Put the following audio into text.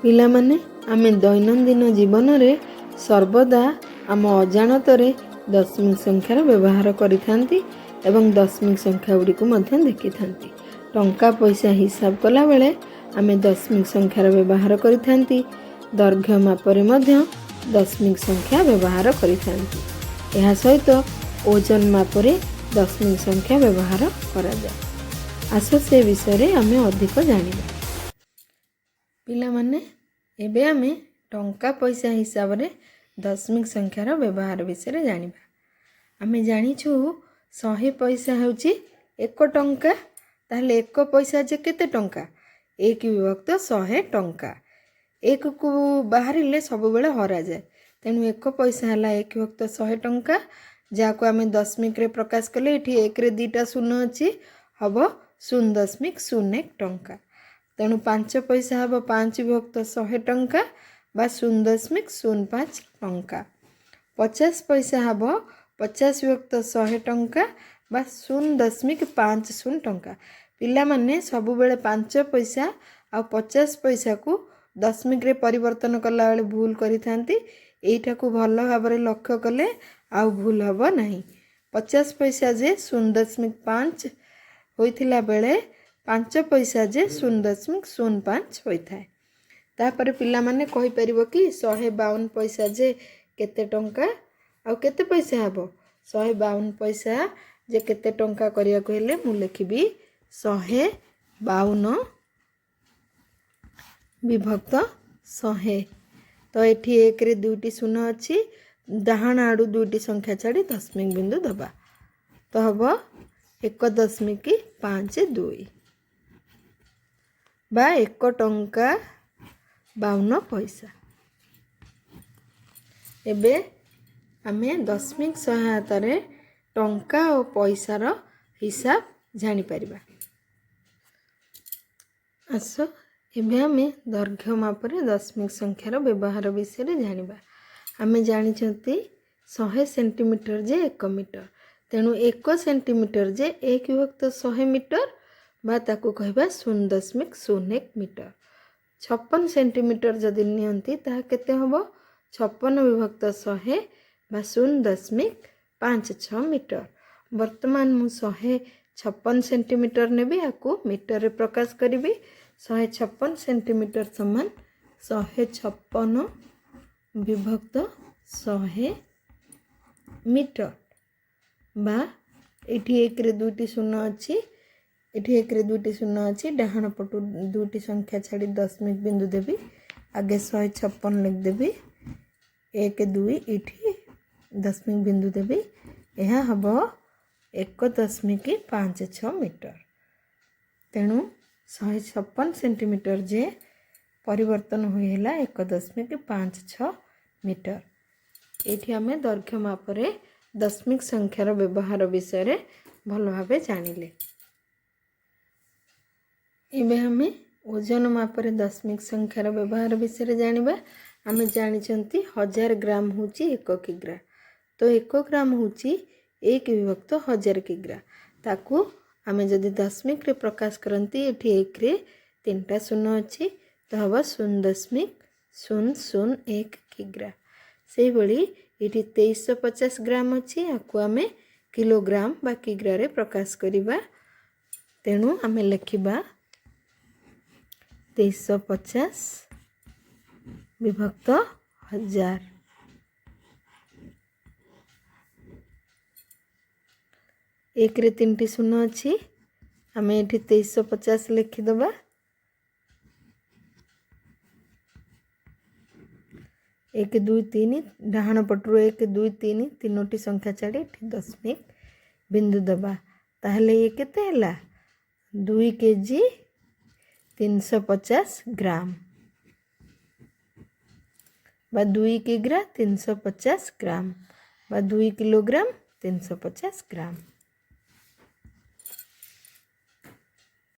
ପିଲାମାନେ, ଆମେ ଦୈନନ୍ଦିନ ଜୀବନରେ ସର୍ବଦା ଆମ ଅଜାଣତରେ ଦଶମିକ ସଂଖ୍ୟାର ବ୍ୟବହାର କରିଥାନ୍ତି ଏବଂ ଦଶମିକ ସଂଖ୍ୟା ଗୁଡ଼ିକୁ ମଧ୍ୟ ଦେଖିଥାନ୍ତି। ଟଙ୍କା ପଇସା ହିସାବ କଲାବେଳେ ଆମେ ଦଶମିକ ସଂଖ୍ୟାର ବ୍ୟବହାର କରିଥାନ୍ତି। ଦୈର୍ଘ୍ୟ ମାପରେ ମଧ୍ୟ ଦଶମିକ ସଂଖ୍ୟା ବ୍ୟବହାର କରିଥାନ୍ତି। ଏହା ସହିତ ଓଜନ ମାପରେ ଦଶମିକ ସଂଖ୍ୟା ବ୍ୟବହାର କରାଯାଏ। ଆସ, ସେ ବିଷୟରେ ଆମେ ଅଧିକ ଜାଣିବା। ପିଲାମାନେ, ଏବେ ଆମେ ଟଙ୍କା ପଇସା ହିସାବରେ ଦଶମିକ ସଂଖ୍ୟାର ବ୍ୟବହାର ବିଷୟରେ ଜାଣିବା। ଆମେ ଜାଣିଛୁ, 100 ପଇସା ହେଉଛି 1 ଟଙ୍କା। ତାହେଲେ 1 ପଇସା ଯେ କେତେ ଟଙ୍କା? 1 ବିଭକ୍ତ 100 ଟଙ୍କା। ଏକକୁ ବାହାରିଲେ ସବୁବେଳେ ହରାଯାଏ। ତେଣୁ 1 ପଇସା ହେଲା 1 ବିଭକ୍ତ 100 ଟଙ୍କା, ଯାହାକୁ ଆମେ ଦଶମିକରେ ପ୍ରକାଶ କଲେ, ଏଠି ଏକରେ ଦୁଇଟା ଶୂନ ଅଛି, ହେବ 0.01 ଟଙ୍କା। ତେଣୁ 5 ପଇସା ହେବ 5 ବିଭକ୍ତ 100 ଟଙ୍କା ବା 0.05 ଟଙ୍କା। 50 ପଇସା ହେବ 50 ବିଭକ୍ତ 100 ଟଙ୍କା ବା 0.50 ଟଙ୍କା। ପିଲାମାନେ ସବୁବେଳେ 5 ପଇସା ଆଉ 50 ପଇସାକୁ ଦଶମିକରେ ପରିବର୍ତ୍ତନ କଲାବେଳେ ଭୁଲ କରିଥାନ୍ତି। ଏଇଟାକୁ ଭଲ ଭାବରେ ଲକ୍ଷ୍ୟ କଲେ ଆଉ ଭୁଲ ହେବ ନାହିଁ। 50 ପଇସା ଯେ 0.5 ହୋଇଥିଲା ବେଳେ 5 ପଇସା ଯେ 0.05 ହୋଇଥାଏ। ତାପରେ ପିଲାମାନେ, କହିପାରିବ କି 152 ପଇସା ଯେ କେତେ ଟଙ୍କା ଆଉ କେତେ ପଇସା ହେବ? 152 ପଇସା ଯେ କେତେ ଟଙ୍କା କରିବାକୁ ହେଲେ ମୁଁ ଲେଖିବି 152 ବିଭକ୍ତ 100। ତ ଏଠି ଏକରେ ଦୁଇଟି ଶୂନ ଅଛି। ଡାହାଣ ଆଡ଼ୁ ଦୁଇଟି ସଂଖ୍ୟା ଛାଡ଼ି ଦଶମିକ ବିନ୍ଦୁ ଦେବା। ତ ହେବ 1.52 ବା 1 ଟଙ୍କା 52 ପଇସା। ଏବେ ଆମେ ଦଶମିକ ସହାୟତାରେ ଟଙ୍କା ଓ ପଇସାର ହିସାବ ଜାଣିପାରିବା। ଆସ, ଏବେ ଆମେ ଦୈର୍ଘ୍ୟ ମାପରେ ଦଶମିକ ସଂଖ୍ୟାର ବ୍ୟବହାର ବିଷୟରେ ଜାଣିବା। ଆମେ ଜାଣିଛନ୍ତି, 100 ସେଣ୍ଟିମିଟର ଯେ 1 ମିଟର। ତେଣୁ 1 ସେଣ୍ଟିମିଟର ଯେ 1 ବିଭକ୍ତ 100 ମିଟର ବା ତାକୁ କହିବା 0.01 ମିଟର। 56 ସେଣ୍ଟିମିଟର ଯଦି ନିଅନ୍ତି, ତାହା କେତେ ହେବ? 56 ବିଭକ୍ତ 100 ବା 0.56 ମିଟର। ବର୍ତ୍ତମାନ ମୁଁ 156 ସେଣ୍ଟିମିଟର ନେବି, ଆକୁ ମିଟରରେ ପ୍ରକାଶ କରିବି। 156 ସେଣ୍ଟିମିଟର ସମାନ 156 ବିଭକ୍ତ 100 ମିଟର ବା ଏଠି ଏକରେ ଦୁଇଟି ଶୂନ ଅଛି, ଏଠି ଏକରେ ଦୁଇଟି ଶୂନ ଅଛି। ଡାହାଣ ପଟୁ ଦୁଇଟି ସଂଖ୍ୟା ଛାଡ଼ି ଦଶମିକ ବିନ୍ଦୁ ଦେବି। ଆଗେ 156 ଲେଖିଦେବି। ଏକ, ଦୁଇ, ଏଇଠି ଦଶମିକ ବିନ୍ଦୁ ଦେବି। ଏହା ହେବ 1.56 ମିଟର। ତେଣୁ 156 ସେଣ୍ଟିମିଟର ଯେ ପରିବର୍ତ୍ତନ ହୋଇ ହେଲା 1.56 ମିଟର। ଏଇଠି ଆମେ ଦୈର୍ଘ୍ୟ ମାପରେ ଦଶମିକ ସଂଖ୍ୟାର ବ୍ୟବହାର ବିଷୟରେ ଭଲ ଭାବେ ଜାଣିଲେ। ଏବେ ଆମେ ଓଜନ ମାପରେ ଦଶମିକ ସଂଖ୍ୟାର ବ୍ୟବହାର ବିଷୟରେ ଜାଣିବା। ଆମେ ଜାଣିଛନ୍ତି, 1000 ଗ୍ରାମ ହେଉଛି 1 କିଗ୍ରା। ତ 1 ଗ୍ରାମ ହେଉଛି 1 ବିଭକ୍ତ 1000 କିଗ୍ରା। ତାକୁ ଆମେ ଯଦି ଦଶମିକରେ ପ୍ରକାଶ କରନ୍ତି, ଏଠି ଏକରେ ତିନିଟା ଶୂନ ଅଛି, ତ ହେବ 0.001 କିଗ୍ରା। ସେଇଭଳି ଏଠି 2350 ଗ୍ରାମ ଅଛି। ଆକୁ ଆମେ କିଲୋଗ୍ରାମ ବା କିଗ୍ରାରେ ପ୍ରକାଶ କରିବା। ତେଣୁ ଆମେ ଲେଖିବା 2350 ବିଭକ୍ତ 1000। ଏକରେ ତିନିଟି ଶୂନ ଅଛି। ଆମେ ଏଠି 2350 ଲେଖିଦେବା। ଏକ, ଦୁଇ, ତିନି, ଡାହାଣ ପଟରୁ ଏକ, ଦୁଇ, ତିନି, ତିନୋଟି ସଂଖ୍ୟା ଛାଡ଼ି ଏଠି ଦଶମିକ ବିନ୍ଦୁ ଦେବା। ତାହେଲେ ଇଏ କେତେ ହେଲା? 2 କେଜି 350 ଗ୍ରାମ ବା 2 କିଗ୍ରା 350 ଗ୍ରାମ ବା 2 କିଲୋଗ୍ରାମ 350 ଗ୍ରାମ।